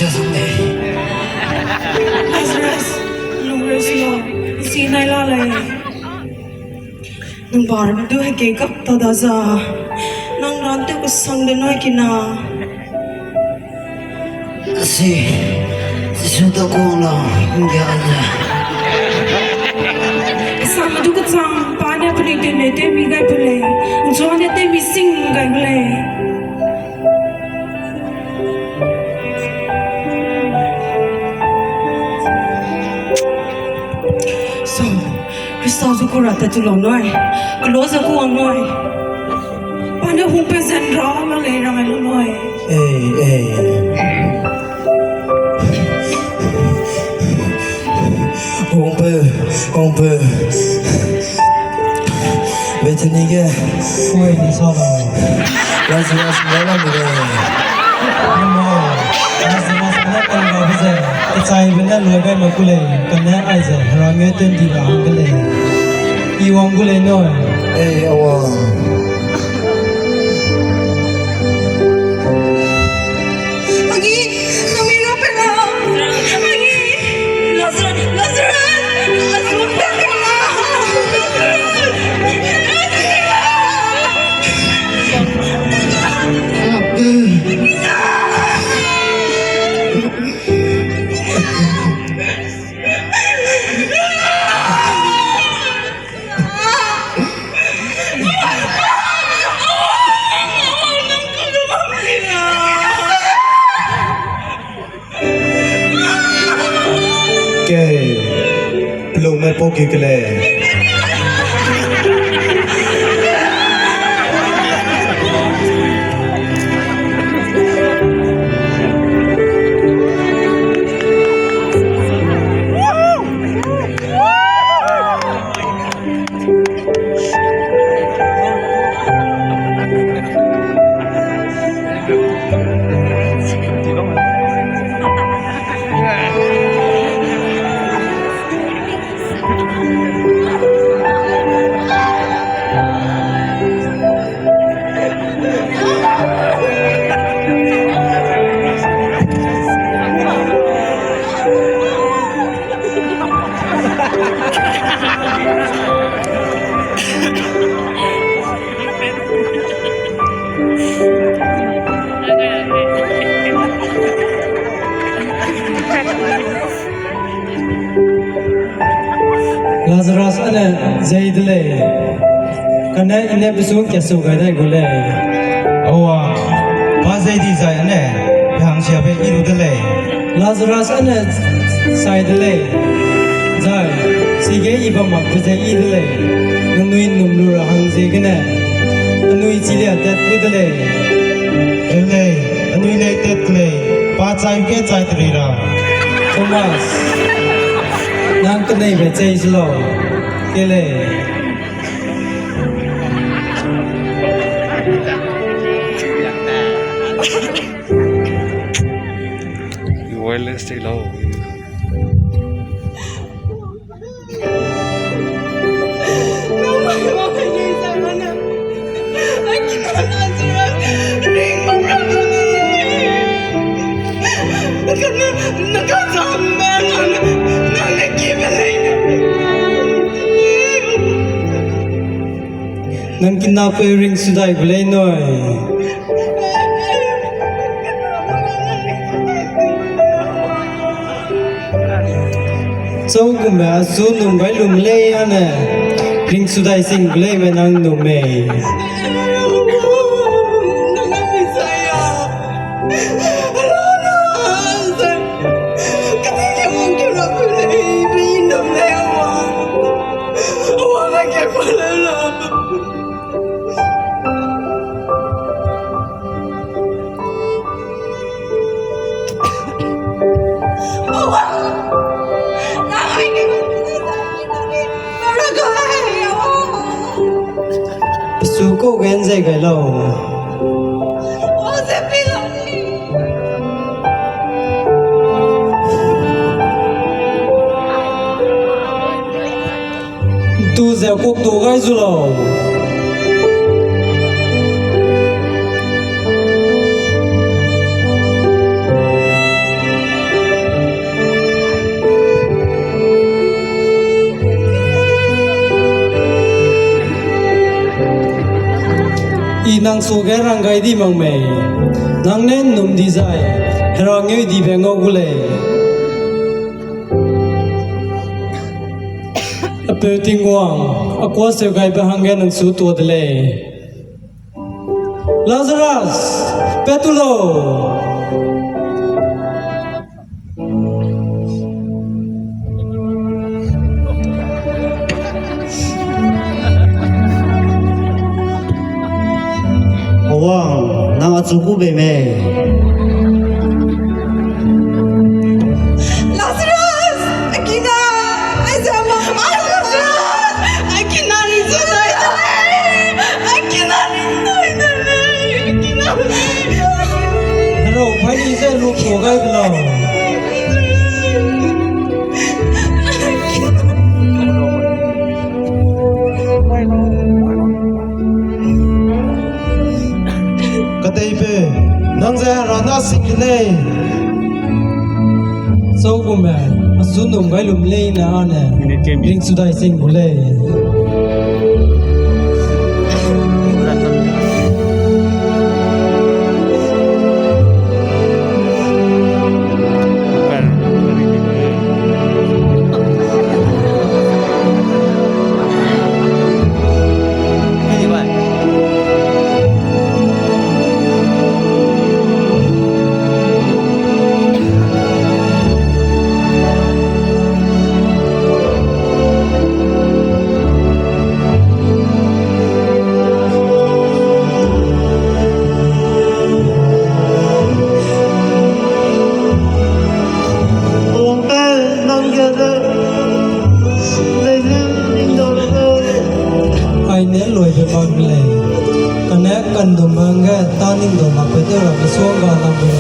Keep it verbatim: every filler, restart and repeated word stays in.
Lazarus, Lazarus, lungre silo, isi nai la lei. Nang ba ramme du hekei kap ta da za, nang ran tew kesang de nai kina. Asi, Jisu ta kuang la, nggia ne. Kesang du kechang, pa ne penui tew ne tew mi gai pe lei, nzua ne tew mi sing gai pe lei. So, Krista zu ku ra tat tu lau nui, kelo ze kuang nui. Pa ne hung pe zen ra la lei rang lu nui. Ei, ei. Hung pe, hung pe. Bethany ge. Oi, ni sa la. Lazarus mela mi le. Ni ma, Lazarus mela kan ga be ze. Kechai be ne loi gai ma ku lei. Kane ai ze, hera nge ten di ra hang ge lei. I wang gu lei nui. Ei, awa. Agi, nami lo pe la. Agi, Lazarus, Lazarus, Lazarus pe la. Kei, pelung mai pau ki kele. Lazarus ane zei de lei. Kane i ne pesu kesu gai dai gu lei. Awa, pa zei di zai ane, pe hangsiabe i lu de lei. Lazarus ane sai de lei. Zai, chige i bam mak pe ze i de lei. Nangnui nnum lu ra hang ziegene, anui chilia tat gu de lei. E lei, anui lei tat ke lei, pa chai ge chai teri ra. Thomas, nang keneibe chei se lau. Ke lei. Wireless te lau. Nang kinapeu ring sudai gu lei nui. Chau gume asu num gai lum lei ane, ring sudai sing gu lei me nang num mei. Pesu kau gen zei gai lau. Tu ze kuk tu gai zu lau. I nang suage rang gai di mak mei, nang ne ’nnum di zai, Hera ngeu dibe ngau gu lei. Apeu Tingwang, a kuâ seu gaibe hangge nang su tuâ de lei. Lazarus, pat tu lau. Wang, nang achu gu bei mei. Lazarus! Akina! Aize ma, Lazarus! Akina ring zai dai de lei! Akina ring zai de lei! Akina ring zai de lei! Hello, pai ni ze lu kuâ gai de lau. Kedeibe, nang ze Hera na sing de lei. Chau gume, asu ’nnum gai lum leine â ne, ringchu dai sing gu lei. Ai ne loibe mak lei, kane kandum hangge tâ ning dau makbe tew rabe suangga lamui